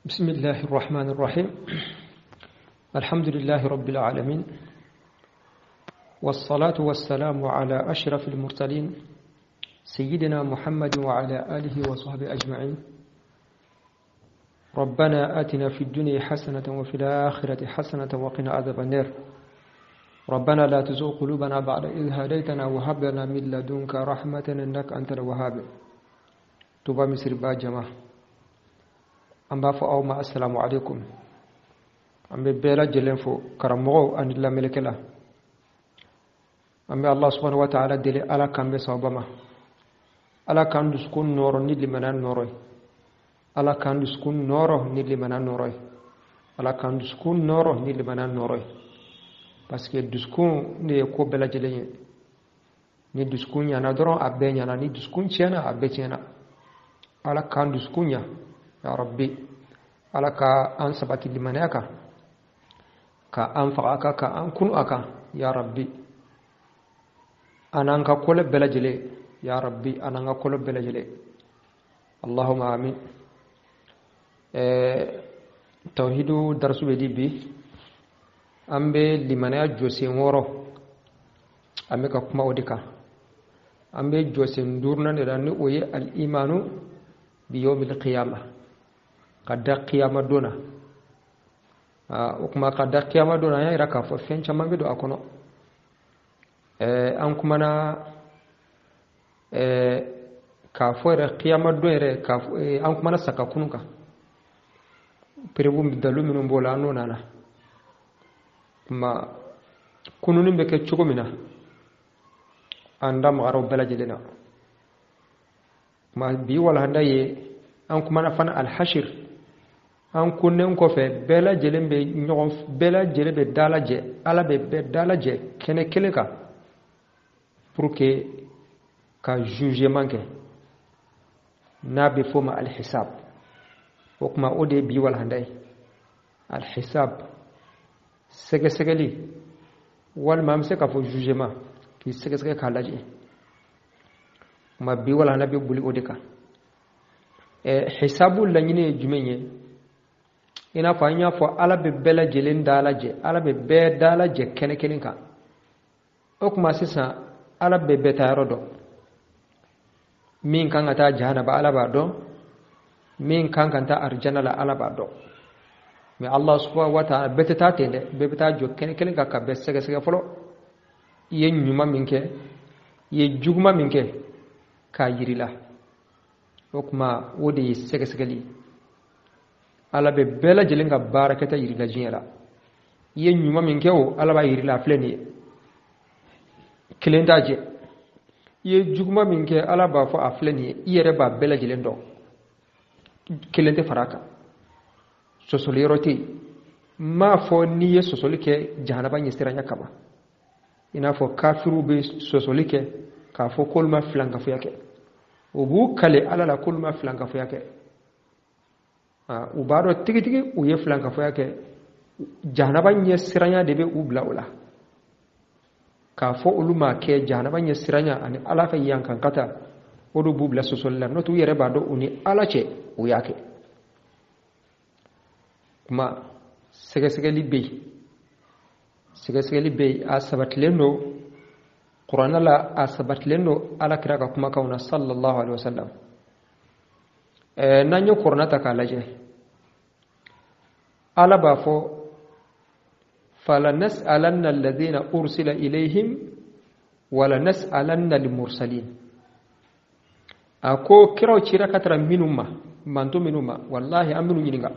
بسم الله الرحمن الرحيم. الحمد لله رب العالمين، والصلاة والسلام على أشرف المرسلين سيدنا محمد وعلى آله وصحبه أجمعين. ربنا آتنا في الدنيا حسنة وفي الآخرة حسنة وقنا عذاب النار. ربنا لا تزغ قلوبنا بعد إذ هديتنا وهب لنا من لدنك رحمة إنك أنت الوهاب. Touba Misiri ba jama, an b'a fɔ aw ma assalamu alaikum. An bɛ bɛɛ lajɛlen fo, karamɔgɔw ani lamɛnnikɛla. An bɛ Allah subhanahu wa ta'ala deli, Ala k'an bɛn sawaba ma, Ala k'an dusukun nɔrɔ ni limaniya nɔrɔ ye, Ala k'an dusukun nɔrɔ ni limaniya nɔrɔ ye, Ala k'an dusukun nɔrɔ ni limaniya nɔrɔ ye, parce que dusukun de ye ko bɛɛ lajɛlen ye. Ni dusukun ɲana dɔrɔn, a bɛɛ ɲana. Ni dusukun tiɲɛna, a bɛɛ tiɲɛna. Ala k'an dusukun ɲa ya Rabbi. Ala ka an sabati limaniya kan, ka an faga a kan, ka an kunu a kan ya Rabbi, an n'an ka kolo bɛɛ lajɛlen ya Rabbi, an n'an ka kolo bɛɛ lajɛlen. Allahumma amin. Tawhidu darasu bɛ di bi. An bɛ limaniya jɔsen 6, an bɛ ka kuma o de kan. An bɛ jɔsen 5nan de la, ni o ye al-imanu bi yawmil qiyamah, ka da qiyama don na. O kuma, ka da qiyama don na, an y'a yira k'a fɔ fɛn caman bɛ don a kɔnɔ. An kumana k'a fɔ yɛrɛ qiyama don yɛrɛ, k'a fɔ an kumana saka kunu kan, preuve dalu minnu b'o la, an n'o nana kuma kununi bɛ kɛ cogo min na, an da magara o bɛɛ lajɛlen na. Kuma bi walahanda ye, an kumana fana alhashir, an kunnen kɔfɛ bɛɛ lajɛlen bɛ ɲɔgɔn, bɛɛ lajɛlen bɛ dalajɛ, Ala bɛ bɛɛ dalajɛ kɛnɛ kelen kan pour que ka jugement kɛ, n'a bɛ f'o ma alhisab. O kuma, o de ye bi walahanda ye, alhisab, sɛgɛsɛgɛli, walima an bɛ se k'a fɔ jugement, k'i sɛgɛsɛgɛ k'a lajɛ. Kuma bi walahanda bɛ boli o de kan. Hisabu laɲini ye jumɛn ye? I n'a fɔ an y'a fɔ, Ala bɛ bɛɛ lajɛlen dalajɛ, Ala bɛ bɛɛ dalajɛ kɛnɛ kelen kan. O kuma sisan, Ala bɛ bɛɛ ta yɔrɔ dɔn. Min kan ka taa jahanaba, Ala b'a dɔn. Min kan ka taa arijana la, Ala b'a dɔn. Mais Allah subhanahu wa ta'ala, bɛɛ tɛ taa ten dɛ, bɛɛ bɛ taa jɔ kɛnɛ kelen kan ka bɛɛ sɛgɛsɛgɛ fɔlɔ. I ye ɲuman min kɛ, i ye juguman min kɛ, k'a yir'i la. O kuma, o de ye sɛgɛsɛgɛli ye. Ala bɛ bɛɛ lajɛlen ka baarakɛta yir'i la diɲɛ la. I ye ɲuman min kɛ o, Ala b'a yir'i la, a filɛ nin ye, kelen t'a jɛ. I ye juguman min kɛ, Ala b'a fɔ a filɛ nin ye, i yɛrɛ b'a bɛɛ lajɛlen dɔn, kelen tɛ fara a kan, sɔsɔli yɔrɔ tɛ yen. N m'a fɔ n'i ye sɔsɔli kɛ jahanaba ɲɛsiranya kama, i n'a fɔ kafiriw bɛ sɔsɔli kɛ k'a fɔ k'olu ma filankafoya kɛ. U b'u kale Ala la k'olu ma filankafoya kɛ. U b'a dɔn tigitigi u ye filankafoya kɛ. Jahanaba ɲɛsiranya de bɛ u bila o la k'a fɔ olu m'a kɛ. Jahanaba ɲɛsiranya ani Ala ka yankankata, o de b'u bila sɔsɔli la. N'o tɛ, u yɛrɛ b'a dɔn u ni Ala cɛ u y'a kɛ. Kuma sɛgɛsɛgɛli bɛ yen, sɛgɛsɛgɛli bɛ yen, a sabatilen don kuranɛ la, a sabatilen don Ala kira ka kumakanw na sallallahu alaihi wasallam. N'an ye kuranɛ ta k'a lajɛ, Ala b'a fɔ falanas'alanna alladhina ursila ilayhim wala nas'alanna al-mursalin. A ko kiraw cira ka taara minnu ma, manto minnu ma, wallahi an minnu ɲininka.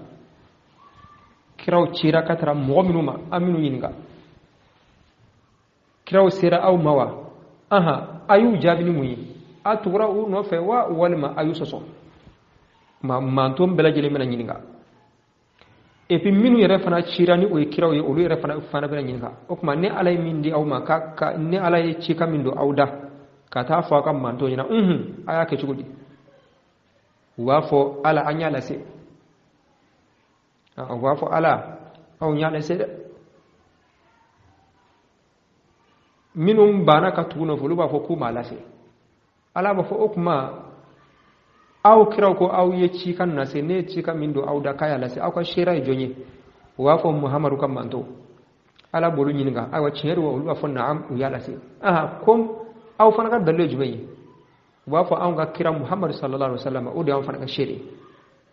Kiraw cira ka taara mɔgɔ minnu ma, an minnu ɲininka. Kiraw sera aw ma wa? Aha, a y'u jaabi ni mun ye? A tugura u nɔfɛ wa, walima a y'u sɔsɔ? Ma manto bɛɛ lajɛlen bɛna ɲininka. Et puis minnu yɛrɛ fana cira, ni o ye kiraw ye, olu yɛrɛ fana bɛna ɲininka. O tuma, ni Ala ye min di aw ma, ka ni Ala ye cikan min don aw da ka taa fɔ aw ka manto ɲɛna, unhun, a y'a kɛ cogo di? U b'a fɔ Ala, an y'a lase. U b'a fɔ Ala, aw y'a lase dɛ. Minnu banna ka tugu nɔfɛ, olu b'a fɔ k'u m'a lase. Ala b'a fɔ o tuma Aw kiraw ko aw ye cikan lase, ne ye cikan min don aw da k'a y'a lase, aw ka seereya ye jɔn ye? U b'a fɔ Muhamadu ka manto. Ala b'olu ɲininka, ayiwa tiɲɛ don wa? Olu b'a fɔ naam, u y'a lase. Aha, ko aw fana ka dalilu ye jumɛn ye? U b'a fɔ anw ka kira Muhamadu sallallahu alaihi wasallam, o de y'anw fana ka seere ye.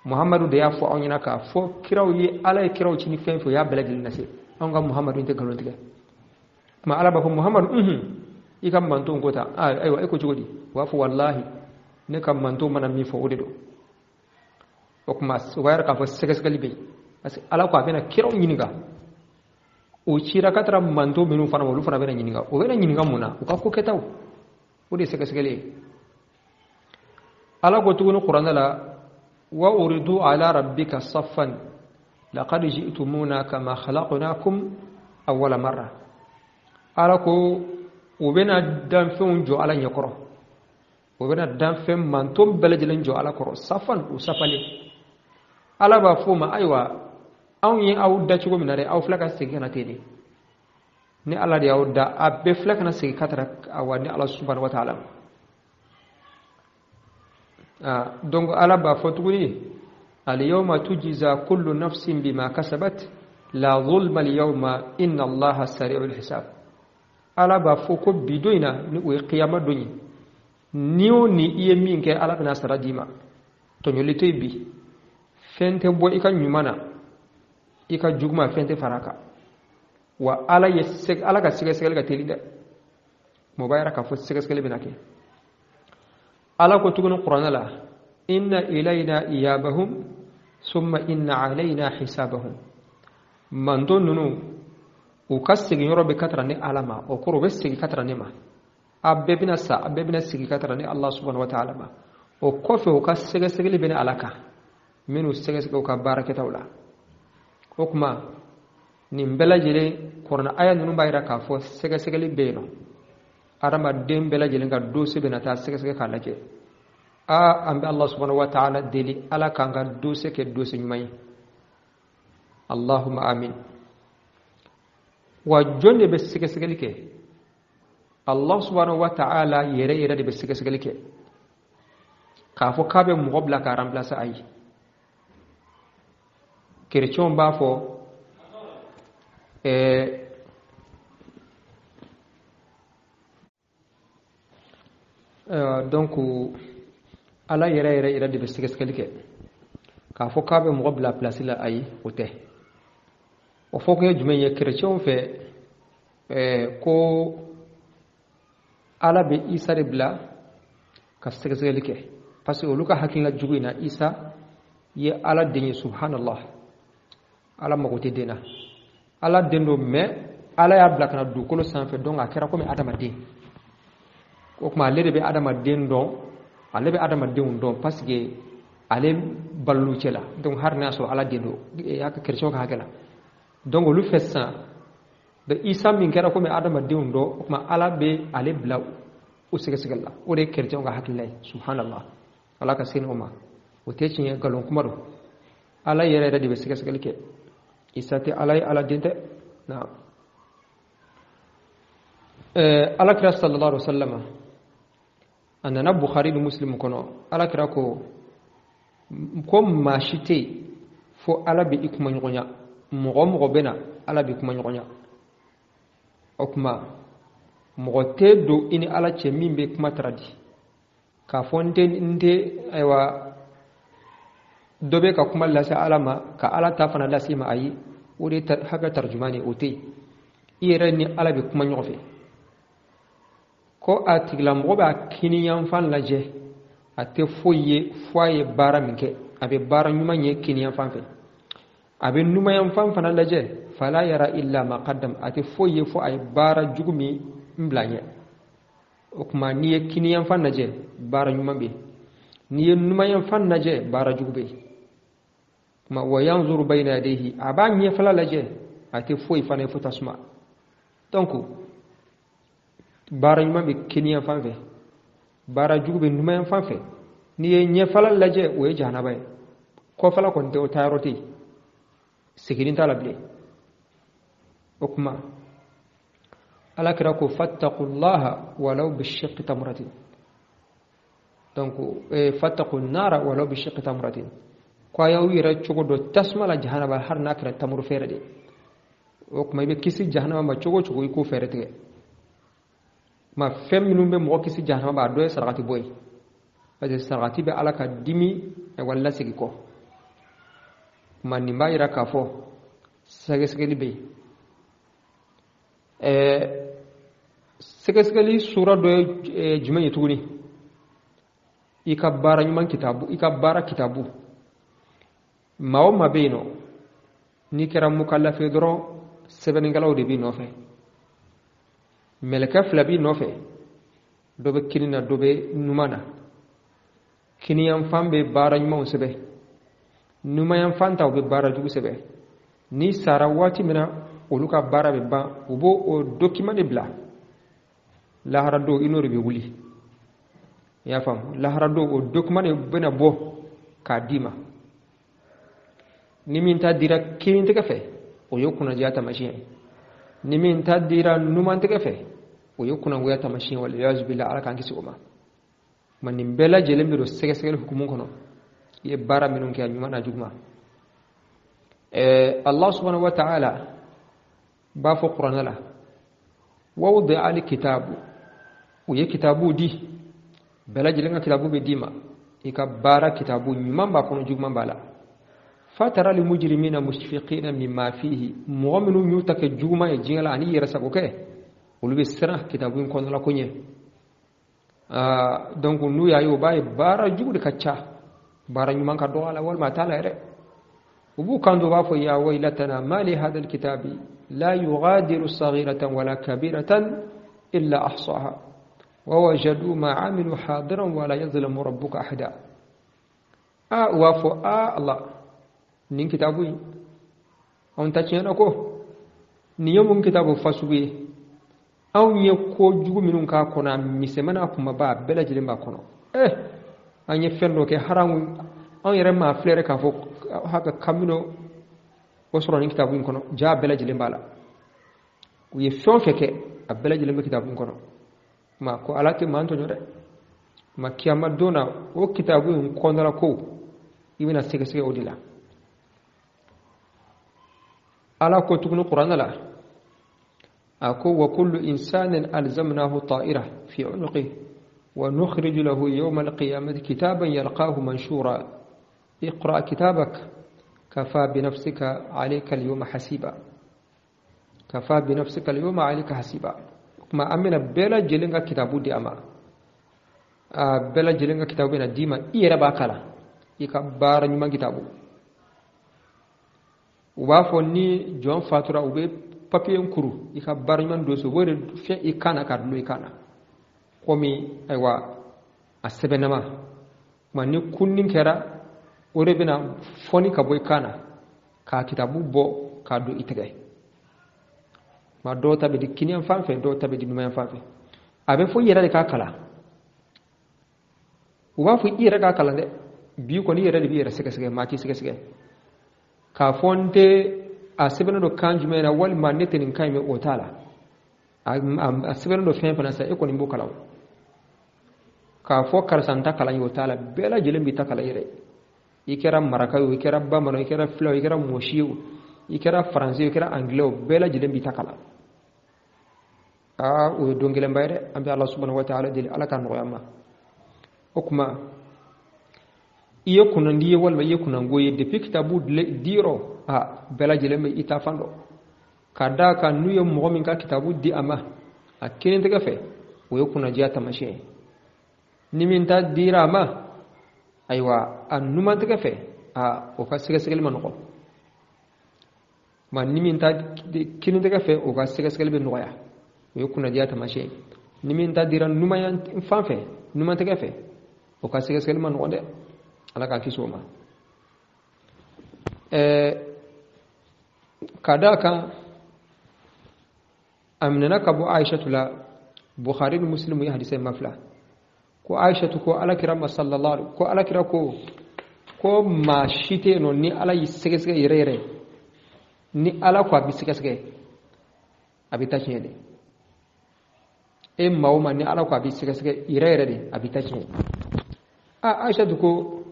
Muhamadu de y'a fɔ anw ɲɛna k'a fɔ kiraw ye, Ala ye kiraw ci ni fɛn fɛn, u y'a bɛɛ lajɛlen lase. Anw ka Muhamadu tɛ nkalon tigɛ. Tuma Ala b'a fɔ Muhamadu, unhun, i ka mantonw ko ta, ayiwa e ko cogo di? U b'a fɔ walahi ne ka mantonw mana min fɔ o de don. O tuma o b'a yira k'a fɔ sɛgɛsɛgɛli bɛ yen, parce que Ala ko a bɛna kiraw ɲininka, o cira ka taara manton minnu fana ma, olu fana bɛna ɲininka. O bɛna ɲininka mun na? U ka ko kɛtaw, o de ye sɛgɛsɛgɛli ye. Ala ko tuguni kuranɛ la, wa uridu ala rabbika saffan laqad ji'tumuna kama khalaqnakum awwala marra. Ala ko u bɛna danfɛnw jɔ Ala ɲɛkɔrɔ, u bɛna danfɛn manton bɛɛ lajɛlen jɔ Ala kɔrɔ, safan, u safalen. Ala b'a fɔ o ma, ayiwa anw ye aw da cogo min na dɛ, aw filɛ ka segin ka na ten de. Ni Ala de y'aw da, a bɛɛ filɛ ka na segin ka taara awa ni Ala subhanahu wa ta'ala. Donc Ala b'a fɔ tuguni, al-yawma tujza kullu nafsin bima kasabat la zulma al-yawma inna Allaha sari'ul hisab. Ala b'a fɔ ko bi don in na, ni o ye kiyama don ye, ni o ni i ye min kɛ, Ala bɛna sara d'i ma. Tɔɲɔli tɛ yen bi, fɛn tɛ bɔ i ka ɲuman na, i ka juguman fɛn tɛ fara a kan. Wa Ala ye Ala ka sɛgɛsɛgɛli ka teli dɛ, mɔgɔ b'a yira k'a fɔ sɛgɛsɛgɛli bɛna kɛ. Ala ko tuguni kuranɛ la, inna ilayna iyabahum summa inna alayna hisabahum. Manton ninnu u ka segin yɔrɔ bɛ ka taara ni Ala ma, o kɔrɔ u bɛ segin ka taara ne ma. A bɛɛ bɛna sa, a bɛɛ bɛna segin ka taara ni Allah subhanahu wa ta'ala ma. O kɔfɛ u ka sɛgɛsɛgɛli bɛ ni Ala kan, minnu sɛgɛsɛgɛ u ka baarakɛtaw la. O tuma nin bɛɛ lajɛlen kuranɛ aya ninnu b'a yira k'a fɔ sɛgɛsɛgɛli bɛ yen nɔ. Adamaden bɛɛ lajɛlen ka dossier bɛna taa sɛgɛsɛgɛ k'a lajɛ. An bɛ Allah subhanahu wa ta'ala deli, Ala k'an ka dossier kɛ dossier ɲuman ye. Allahumma amin. Wa jɔn de bɛ sɛgɛsɛgɛli kɛ? Allah subhanahu wa ta'ala yɛrɛ yɛrɛ de bɛ sɛgɛsɛgɛli kɛ. K'a fɔ k'a bɛ mɔgɔ bila k'a remplacer, ayi. Kerecɛnw b'a fɔ, donc Ala yɛrɛ yɛrɛ yɛrɛ de bɛ sɛgɛsɛgɛli kɛ. K'a fɔ k'a bɛ mɔgɔ bila place la, ayi, o tɛ. O fɔ kun ye jumɛn ye? Kerecɛnw fɛ, ko Ala bɛ Isa de bila ka sɛgɛsɛgɛli kɛ, parce que olu ka hakilina jugu in na, Isa ye Ala den ye. Subhanallah, Ala mago tɛ den na, Ala den don, mais Ala y'a bila ka na dugukolo sanfɛ, donc a kɛra komi adamaden. O tuma ale de bɛ adamaden dɔn, ale bɛ adamadenw dɔn, parce que ale balolu cɛ la. Donc hali n'a y'a sɔrɔ Ala den don, y'a ka kerecɛnw ka hakɛ la. Donc olu fɛ sisan, Isa min kɛra komi adamadenw dɔn, o tuma Ala bɛ ale bila o sɛgɛsɛgɛli la. O de ye kerecɛnw ka hakilina ye. Subhanallah, Ala ka se o ma, o tɛ tiɲɛ, nkalon kuma don. Ala yɛrɛ yɛrɛ de bɛ sɛgɛsɛgɛli kɛ. Isa tɛ Ala ye, Ala den tɛ. Naam. Ala kira sallallahu alaihi wasallam, a nana Bukhari ni Muslim kɔnɔ, Ala kira ko maa si tɛ yen fo Ala bɛ i kuma ɲɔgɔnya. Mɔgɔ o mɔgɔ bɛ na, Ala bɛ kuma ɲɔgɔnya. O tuma mɔgɔ tɛ don i ni Ala cɛ min bɛ kuma tara di k'a fɔ n tɛ, ayiwa dɔ bɛ ka kuma lase Ala ma ka Ala ta fana lase i ma, ayi, o de ye hakɛ tarjuman ye, o tɛ yen. I yɛrɛ ni Ala bɛ kuma ɲɔgɔn fɛ. Ko a tigilamɔgɔ b'a kiniyanfan lajɛ, a tɛ foyi ye fo a ye baara min kɛ, a bɛ baara ɲuman ye kiniyanfan fɛ. A bɛ numanyanfan fana lajɛ, fala yara illa ma qaddam, a tɛ foyi ye fo a ye baara jugu min bila ɲɛ. O tuma n'i ye kiniyanfan lajɛ, baara ɲuman bɛ yen, n'i ye numanyanfan lajɛ, baara jugu bɛ yen. Tuma wa yanzuru bayna yadayhi, a b'a ɲɛfɛla lajɛ, a tɛ foyi fana ye fo tasuma. Donc baara ɲuman bɛ kiniyanfan fɛ, baara jugu bɛ numanyanfan fɛ. N'i ye ɲɛfɛla lajɛ, o ye jahanaba ye, kɔfɛla kɔni tɛ, o taayɔrɔ tɛ yen, seginni t'a la bilen. O tuma Ala kira ko fattaqullaha walaw bishiqqi tamratin. Donc fattaqu nara walaw bi shiqqi tamratin, ko a y'aw yɛrɛ cogo dɔ tasuma la jahanama hali n'a kɛra tamuru fɛɛrɛ de. O tuma i bɛ kisi jahanama ma cogo o cogo, i k'o fɛɛrɛ tigɛ. Ma fɛn minnu bɛ mɔgɔ kisi jahanama ma, a dɔ ye sarakati bɔ ye, parce que sarakati bɛ Ala ka dimi ayiwa lasegin kɔ. Ma nin b'a yira k'a fɔ sɛgɛsɛgɛli bɛ yen. Sɛgɛsɛgɛli sura dɔ ye jumɛn ye tuguni? I ka baara ɲuman kitabu, i ka baara kitabu. Maa o maa bɛ yen nɔ, n'i kɛra mukalafe dɔrɔn, sɛbɛnnikɛlaw de b'i nɔfɛ. Mɛlɛkɛ fila b'i nɔfɛ, dɔ bɛ kini na, dɔ bɛ numan na. Kiniyanfan bɛ baara ɲumanw sɛbɛn, numanyanfan ta u bɛ baara jugu sɛbɛn. N'i sara waati min na, olu ka baara bɛ ban, u b'o o document de bila. Lahara don, i n'o de bɛ wuli. I y'a faamu? Lahara don, o document de bɛna bɔ k'a d'i ma. Ni min ta dira kini tɛgɛ fɛ, o ye kunnadiya taamasiyɛn ye. Ni min ta dira numan tɛgɛ fɛ, o ye kunnangoya taamasiyɛn. Waliyazu billah, Ala k'an kisi o ma. Ma nin bɛɛ lajɛlen bɛ don sɛgɛsɛgɛli hukumu kɔnɔ, i ye baara minnu kɛ, a ɲuman n'a juguman. Allah subhanahu wa ta'ala b'a fɔ kuranɛ la: wawudi'a al-kitabu, u ye kitabu di, bɛɛ lajɛlen ka kitabu bɛ d'i ma, i ka baara kitabu, ɲuman b'a kɔnɔ, juguman b'a la. Fatara al mujrimina mushfiqina mimma fihi, mɔgɔ minnu y'u ta kɛ juguman ye diɲɛ la ani yɛrɛ sago kɛ, olu bɛ siran kitabu in kɔnɔna ko ɲɛ. Donc n'u y'a ye, u b'a ye baara jugu de ka ca, baara ɲuman ka dɔgɔ a la, walima a t'a la yɛrɛ. U b'u kan don, u b'a fɔ: ya waylatana ma li hadha alkitabi la yughadiru saghiratan wala kabiratan illa ahsaha wa wajadu ma amilu hadiran wala yazlamu rabbuka ahada. A u b'a fɔ: a Allah, nin kitabu in, anw ta tiɲɛna ko nin ye mun kitabu fasugu ye? Anw ye ko jugu minnu k'a kɔnɔ, a misɛnman n'a kumaba, a bɛɛ lajɛlen b'a kɔnɔ. An ye fɛn dɔ kɛ haramu, anw yɛrɛ maa filɛ yɛrɛ k'a fɔ haka kamino o sɔrɔ nin kitabu in kɔnɔ, ja bɛɛ lajɛlen b'a la. U ye fɛn o fɛn kɛ, a bɛɛ lajɛlen bɛ kitabu in kɔnɔ. Ma ko Ala tɛ maa tɔɲɔ dɛ. Ma kiyama don na, o kitabu in kɔnɔna ko i bɛna sɛgɛsɛgɛ o de la. Ala ko tuguni kuranɛ la, a ko: wa kullu insanin alzamnahu ta'ira fi unuqi wa nukhriju lahu yawma alqiyamati kitaban yalqahu manshura iqra kitabak kafa binafsika alayka alyawma hasiba, kafa binafsika alyawma alayka hasiba. Kuma an bɛna bɛɛ lajɛlen ka kitabu di a ma. A bɛɛ lajɛlen ka kitabu bɛna d'i ma, i yɛrɛ b'a kalan, i ka baara ɲuman kitabu. U b'a fɔ ni jɔn fatura, u bɛ papiye kuru i ka baara ɲuman dossier, u b'o de fiyɛ i kan na ka dulon i kan na, komi ayiwa a sɛbɛnnama. Kuma ni kunni kɛra, o de bɛna fɔni ka bɔ i kan na k'a kitabu bɔ k'a don i tɛgɛ. Ma dɔw ta bɛ di kiniyan fan fɛ, dɔw ta bɛ di numan fan fɛ. A bɛ fɔ i yɛrɛ de k'a kalan. U b'a fɔ i yɛrɛ k'a kalan dɛ. Bi kɔni, i yɛrɛ de b'i yɛrɛ sɛgɛsɛgɛ, maa t'i sɛgɛsɛgɛ k'a fɔ n tɛ a sɛbɛnnen don kan jumɛn na, walima ne tɛ nin kan in mɛn, o t'a la. A sɛbɛnnen don fɛn fɛn na sa, e kɔni b'o kalan. K'a fɔ karisa n ta kalan ye, o t'a la. Bɛɛ lajɛlen b'i ta kalan yɛrɛ. I kɛra maraka ye o, i kɛra bamanan, i kɛra fila o, i kɛra mɔsi ye o, i kɛra faransi ye o, i kɛra angilɛ o, bɛɛ lajɛlen b'i ta kalan. Aa, o ye don gɛlɛnba ye dɛ. An bɛ Ala subhanahu wa ta'ala deli, Ala ka nɔgɔya ma. O kuma, i ye kunnandi ye walima i ye kunnango ye, depuis kitabu diyɔrɔ, a bɛɛ lajɛlen bɛ i ta fan dɔn. Ka d'a kan n'u ye mɔgɔ min ka kitabu di a ma a kelen tɛgɛ fɛ, o ye kunnadiya taamasiyɛn ye. Ni min ta dira a ma, ayiwa, a numan tɛgɛ fɛ, a o ka sɛgɛsɛgɛli ma nɔgɔn. Ma ni min ta kini tɛgɛ fɛ, o ka sɛgɛsɛgɛli bɛ nɔgɔya, o ye kunnadiya taamasiyɛn ye. Ni min ta dira numan fan fɛ, numan tɛgɛ fɛ, o ka sɛgɛsɛgɛli ma nɔgɔn dɛ. Ala k'a kisi o ma. Ka d'a kan a minɛna ka bɔ Aishatu la, Bukhari ni Muslim ye hadisa in ma fila, ko Aishatu ko Alakira ma sallallahu alaihi, ko Alakira ko maa si tɛ yen nɔ ni Ala y'i sɛgɛsɛgɛ yɛrɛ yɛrɛ, ni Ala ko a bɛ sɛgɛsɛgɛ, a bɛ ta tiɲɛ de. E maa o maa, ni Ala ko a bɛ sɛgɛsɛgɛ yɛrɛ yɛrɛ de, a bɛ ta tiɲɛ. A Aisha ko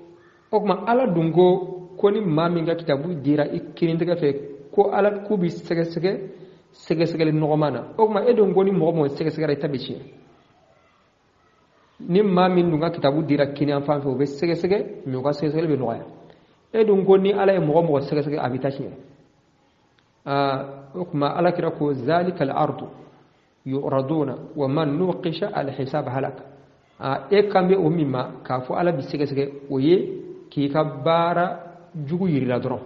o kuma Ala dun ko ni maa min ka kitabu dira i kinintigɛ fɛ ko Ala k'u bi sɛgɛsɛgɛ sɛgɛsɛgɛli nɔgɔman na, o kuma e dun ko ni mɔgɔ mɔgɔ sɛgɛsɛgɛra i ta bɛ tiɲɛ. Ni maa min dun ka kitabu dira kiniyan fan fɛ o bɛ sɛgɛsɛgɛ, mais o ka sɛgɛsɛgɛli bɛ nɔgɔya. E dun ko ni Ala ye mɔgɔ mɔgɔ sɛgɛsɛgɛ a bɛ ta tiɲɛ. O kuma Ala kira ko zalika al-ardu yu'raduna wa man nuqisha al-hisab halak. E kan bɛ o min ma k'a fɔ Ala bɛ sɛgɛsɛgɛ, o ye k'i ka baara jugu yirila dɔrɔn,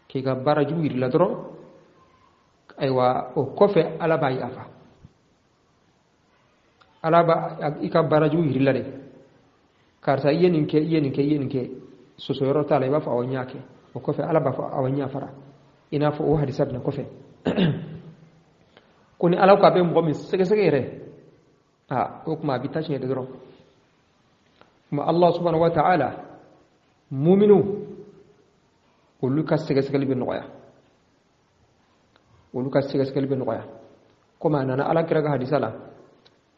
k'i ka baara jugu yirila dɔrɔn. Ayiwa o kɔfɛ Ala b'a yafa, Ala b'a i ka baara jugu yirila de, karisa i ye nin kɛ, i ye nin kɛ, i ye nin kɛ, soso yɔrɔ t'a la, i b'a fɔ awɔ n y'a kɛ. O kɔfɛ Ala b'a fɔ awɔ n yafara. I n'a fɔ o hadisa bɛna kɔfɛ ko ni Ala ko a bɛ mɔgɔ min sɛgɛsɛgɛ yɛrɛ, o kuma a bɛ taa tiɲɛ de dɔrɔn. Kuma Allah subhanahu wa ta'ala muminu olu ka sɛgɛsɛgɛli bɛ nɔgɔya, olu ka sɛgɛsɛgɛli bɛ nɔgɔya. Komi a nana Ala kira ka hadisa la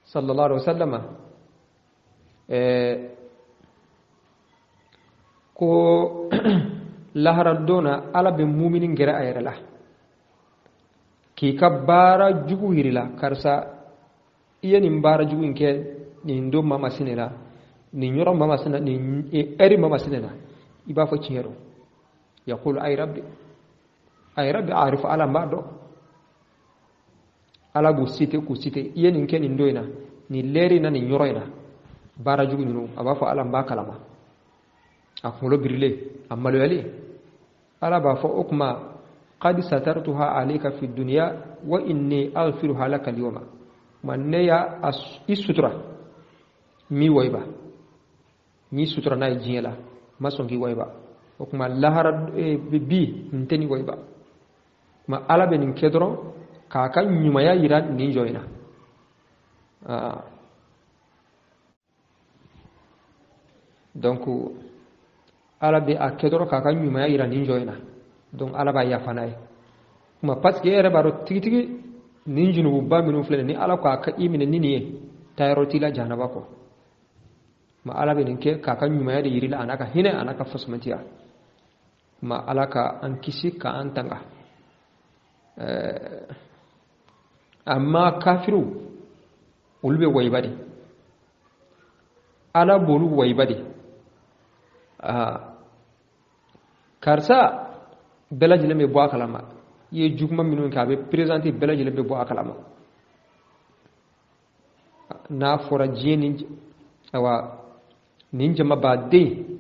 sallallahu alaihi wasallam, ko lahara don na Ala bɛ mumini gɛrɛ a yɛrɛ la k'i ka baara jugu yir'i la, karisa i ye nin baara jugu in kɛ nin don maa masina la, nin yɔrɔ maa masina, nin ɛri maa masina la, i b'a fɔ tiɲɛ don. Yaqulu ay rabbi, ay rabbi arifu, Ala n b'a dɔn. Ala b'u cité k'u cité, i ye nin kɛ nin don in na, nin lɛri in na, nin yɔrɔ in na, baara jugu ninnu, a b'a fɔ Ala n b'a kalama. A kunkolo birilen, a maloyalen, Ala b'a fɔ o kuma qad satartuha alayka fi dunya wa inni aghfiruha laka al-yawma. Ma ne y'a i sutura mi wayiba, ni sutura n'a ye diɲɛ la, ma sɔn k'i wayiba. O kuma lahara bi n tɛ nin wayiba. Kuma Ala bɛ nin kɛ dɔrɔn k'a ka ɲumanya yira nin jɔ in na. Donc Ala bɛ a kɛ dɔrɔn k'a ka ɲumanya yira nin jɔ in na. Donc Ala b'a yafa n'a ye. Kuma parce que e yɛrɛ b'a dɔn tigitigi nin junububa minnu filɛ nin ye, ni Ala ko a ka i minɛ ni nin ye, taayɔrɔ t'i la jahanaba kɔ. Ma Ala bɛ nin kɛ k'a ka ɲumanya de yir'i la, a n'a ka hinɛ, a n'a ka fasamantiya. Ma Ala ka an kisi k'an tanga. Amma kafiriw olu bɛ wayiba de, Ala b'olu wayiba de. Karisa bɛɛ lajɛlen bɛ bɔ a kalama, i ye juguman minnu kɛ a bɛ présenter, bɛɛ lajɛlen bɛ bɔ a kalama. N'a fɔra diɲɛ ni awa nin jamabaden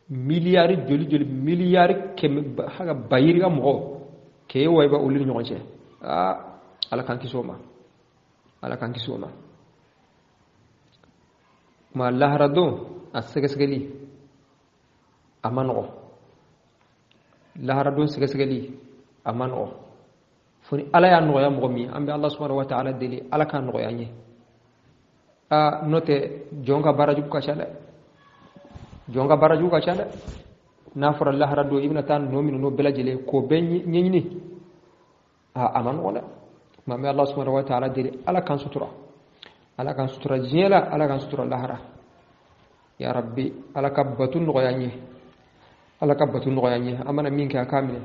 miliyari joli joli, miliyari kɛmɛ haka bayiri ka mɔgɔ k'e wayiba olu ni ɲɔgɔn cɛ, Ala k'an kisi o ma, Ala k'an kisi o ma. Kuma lahara don a sɛgɛsɛgɛli a ma nɔgɔ, lahara don sɛgɛsɛgɛli a ma nɔgɔ. Fo ni Ala y'a nɔgɔya mɔgɔ min, an bɛ Allah subhanahu wa ta'ala deli Ala k'a nɔgɔya an ye. N'o tɛ jɔn ka baara jugu ka ca dɛ, jɔn ka baara jugu ka ca dɛ. N'a fɔra lahara don i bɛna taa nɔ minnu n'o bɛɛ lajɛlen k'o bɛɛ ɲɛɲini, a ma nɔgɔ dɛ. Kuma an bɛ Allah subhanahu wa ta'ala deli Ala k'an sutura, Ala k'an sutura diɲɛ la, Ala k'an sutura lahara. Ya Rabbi, Ala ka bato nɔgɔya an ye, Ala ka bato nɔgɔya an ye. An mana min kɛ a k'a minɛ,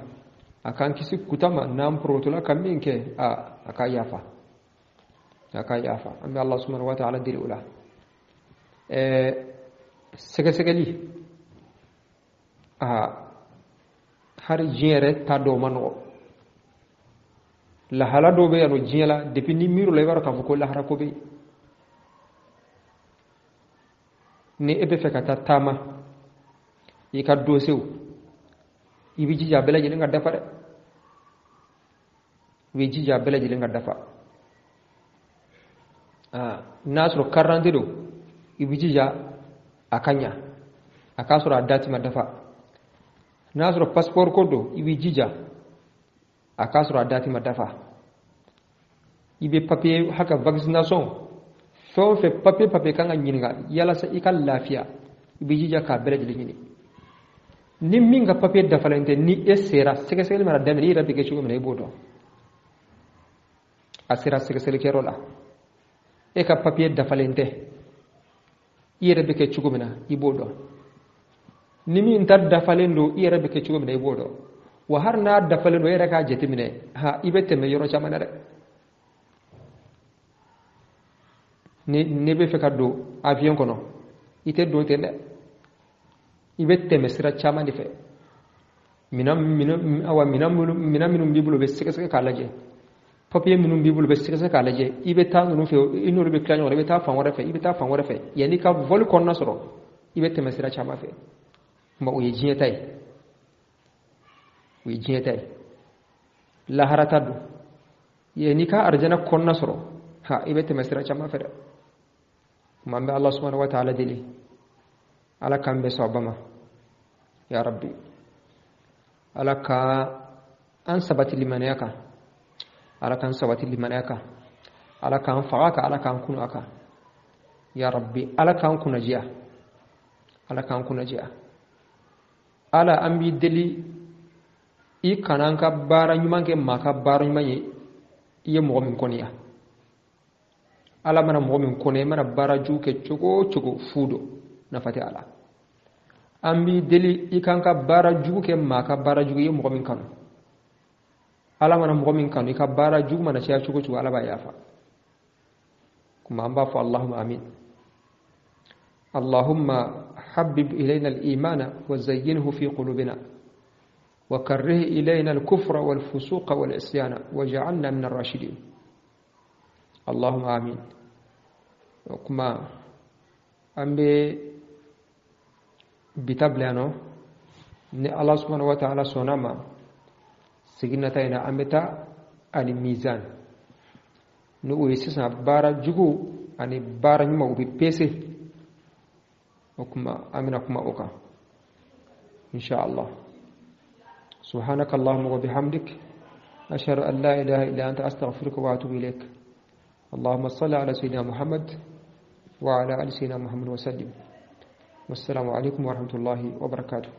a k'an kisi kuta ma, n'an porotola ka min kɛ a k'a yafa, a k'a yafa. An bɛ Allah subhanahu wa ta'ala deli o la. Sɛgɛsɛgɛli hari diɲɛ yɛrɛ ta dɔw ma nɔgɔ. Lahala dɔw bɛ yan nɔ diɲɛ la, depuis ni miiri la i b'a dɔn k'a fɔ ko lahara ko bɛ yen. Ni e bɛ fɛ ka taa taama, i ka dosew i bɛ jija a bɛɛ lajɛlen ka dafa dɛ, i bɛ jija a bɛɛ lajɛlen ka dafa. N'a sɔrɔ carte d'identité don, i bɛ jija a ka ɲa, a k'a sɔrɔ a dati ma dafa. N'a sɔrɔ passeport ko don, i bɛ jija a k'a sɔrɔ a dati ma dafa. I bɛ papier haka vaccination fɛn o fɛn papier kan ka ɲininka yalasa i ka lafiya, i bɛ jija k'a bɛɛ lajɛlen ɲini. Ni min ka papier dafalen tɛ, ni e sera sɛgɛsɛgɛli mana daminɛ, i yɛrɛ bɛ kɛ cogo min na i b'o dɔn. A sera sɛgɛsɛgɛlikɛyɔrɔ la, e ka papier dafalen tɛ, I yɛrɛ bɛ kɛ cogo min na, i b'o dɔn. Ni min ta dafalen don, i yɛrɛ bɛ kɛ cogo min na, i b'o dɔn. Wa hali n'a dafalen don, e yɛrɛ k'a jateminɛ, ha, i bɛ tɛmɛ yɔrɔ caman na dɛ. Ni ne bɛ fɛ ka don avion kɔnɔ, i tɛ don ten dɛ, i bɛ tɛmɛ sira caman de fɛ. Minɛn minɛn, awa, minɛn minnu b'i bolo, u bɛ sɛgɛsɛgɛ k'a lajɛ. Papiye minnu b'i bolo, u bɛ sɛgɛsɛgɛ k'a lajɛ. I bɛ taa ninnu fɛ, i n'olu bɛ tila ɲɔgɔn na, i bɛ taa fan wɛrɛ fɛ, i bɛ taa fan wɛrɛ fɛ. Yanni i ka vol kɔnɔna sɔrɔ, i bɛ tɛmɛ sira caman fɛ. Kuma o ye diɲɛ ta ye, o ye diɲɛ ta ye. Lahara ta don, yanni i ka arijana kɔnɔna sɔrɔ, ha, i bɛ tɛmɛ sira caman fɛ dɛ. Kuma an bɛ Ala subhanahu wa ta'ala deli, Ala k'an bɛɛ sɔn a ba ma, ya rabbi. Ala ka an sabati limaniya kan, Ala k'an sabati limaniya kan, Ala k'an faga kan, Ala k'an kunu a kan, ya rabbi. Ala k'an kunnajiya, Ala k'an kunnajiya. Ala, an b'i deli, i kana an ka baara ɲuman kɛ maa ka baara ɲuman ye i ye mɔgɔ min kɔniya. Ala mana mɔgɔ min kɔniya, i mana baara jugu kɛ cogo o cogo, fu don, nafa tɛ a la. An b'i deli, i k'an ka baara jugu kɛ maa ka baara jugu i ye mɔgɔ min kanu. Ala mana mɔgɔ min kanu, i ka baara jugu mana caya cogo o cogo, Ala b'a yafa. Kuma an b'a fɔ allahumma amin. Allahumma habib ilayna al-imana wa zayyinhu fi qulubina wa karrih ilayna al-kufra wal fusuqa wal isyana waj'alna min ar-rashidin, allahumma amin. O kuma an bɛ bi ta bila yan nɔ. Ni Ala subhanahu wa ta'ala sɔnna ma, segin nata in na, an bɛ taa ani mizan, ni o ye sisan baara jugu ani baara ɲuman, u bɛ pese. O kuma an bɛna kuma o kan, insha Allah. سبحانك اللهم وبحمدك، أشهد أن لا إله إلا أنت، أستغفرك وأتوب إليك. اللهم صل على سيدنا محمد وعلى آل سيدنا محمد وسلم. والسلام عليكم ورحمة الله وبركاته.